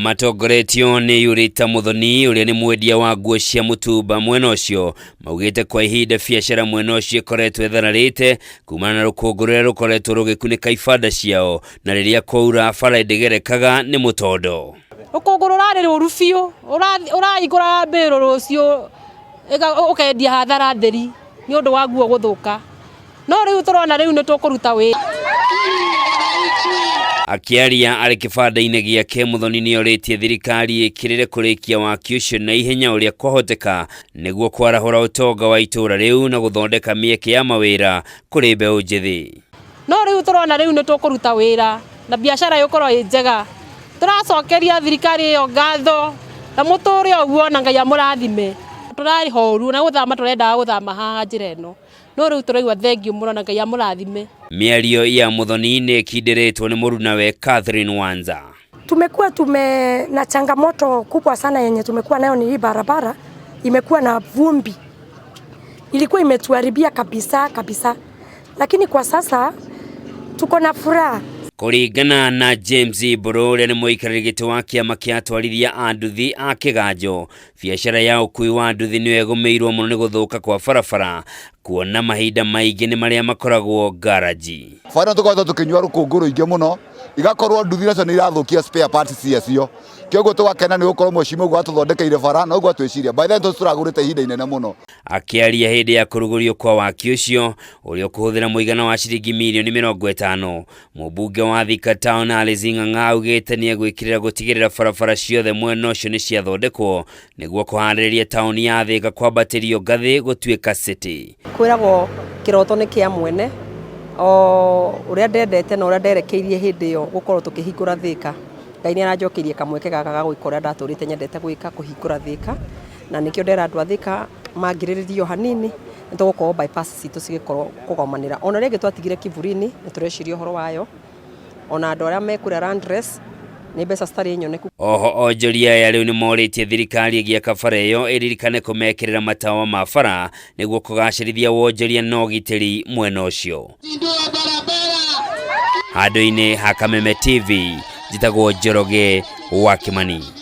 Matongoretio nĩ Yurita Muthoni ũrĩa nĩ mwendia wa nguo cia mũtumba mwena ũcio, maugĩte kwa ihinda biacara mwena ũcio ĩkoretwo ĩthararĩte kumana na rũkũngũ rũrĩa rũkoretwo rũgĩkunĩka ibanda ciao na rĩrĩa kwaura bara ndĩgerekaga nĩ mũtondo. Rũkũngũ rũrarĩ rũru biũ, ũrahingũra mbĩrũ rũciũ ũkendia hathara theri nĩ ũndũ wa nguo gũthũka. No rĩu tũrona rĩu nĩ tũkũruta wĩra. Akĩaria arĩ kĩbanda-inĩ gĩake, Muthoni nĩ orĩtie thirikari ĩkĩrĩre kũrĩkia waki ũcio na ihenya ũrĩa kwahoteka nĩguo kwarahũra ũtonga wa itũũra rĩu na gũthondeka mĩeke ya mawĩra kũrĩ mbeũ njĩthĩ. No rĩu tũrona rĩu nĩ tũkũruta wĩra na biacara ĩgũkorwo ĩ njega. Tũracokeria thirikari ĩyo ngatho na mũtũre ũguo na Ngai amũrathime. Tũrarĩ horu na gũthama tũrendaga gũthama haha njĩra ĩno. No rĩu tũraigua thengiũ mũno na Ngai amũrathime. Mĩario ya Muthoni nĩ ĩkindĩrĩtwo nĩ mũrunawe Catherine Wanza. Tumekuwa na changamoto kubwa sana yenye tumekuwa nayo ni hii barabara imekuwa na vumbi, ilikuwa imetuharibia kabisa kabisa, lakini kwa sasa tuko na furaha. Kũringana na James Mbũrũ ũrĩa nĩ mũikarĩri gĩtĩ wa kĩama kĩa atwarithia a nduthi a Kĩganjo, biacara ya ũkui wa nduthi nĩyo ĩgũmĩirwo mũno nĩ gũthũka kwa barabara, kuona mahinda maingĩ nĩ marĩa makoragwo ngaraji. Bara tũkoretwo tũkĩnyua rũkũngũ rũingĩ mũno, igakorwo nduthi nacio nĩ irathũkia spare parts ciacio. Kĩoguo tũgakena nĩ gũkorwo mheshimiwa ũguo atũthondekeire bara na ũguo atwĩciria. By then tũragũrĩte ihinda inene mũno. Akĩaria hĩndĩ ya kũrugũrio kwa waki ũcio ũrĩa ũkũhũthĩra mũigana wa ciringi mirioni 50, mũmbunge wa Thika Town Alice Ng'ang'a augĩte nĩ egwĩkĩrĩra gũtigĩrĩra barabara ciothe mwena ũcio nĩ ciathondekwo nĩguo kũharĩrĩria taũni ya Thika kwambatĩrio ngathĩ gũtuĩka city. Kwĩragwo kĩroto nĩ kĩa mwene, o ũrĩa ndendete na ũrĩa nderekeirie hĩndĩ ĩyo gũkorwo tũkĩhingũra Thika, Ngai nĩ aranjokeirie kamweke gaka ga gwĩka ũrĩa ndatũrĩte nyendete gwĩka, kũhingũra Thika, na nĩkĩo ndera andũ a Thika mangirĩrĩrie o hanini, nĩ tũgũkorwo bypass citũ cigĩkorwo kũgomanĩra. Ona ĩrĩa ĩngĩ twatigire Kivulini, nĩ tũreciria ũhoro wayo, ona andũ arĩa me kũrĩa Landress, nĩ mbeca citarĩ nyoneku. Oho onjoria aya rĩu nĩmorĩtie thirikari ĩgĩaka bara ĩyo ĩririkane kũmekĩrĩra matawa ma bara nĩguo kũgacĩrithia wonjoria na ũgitĩri mwena ũcio. Handũ-inĩ ha Kameme TV, njĩtagwo Njoroge wa Kĩmani.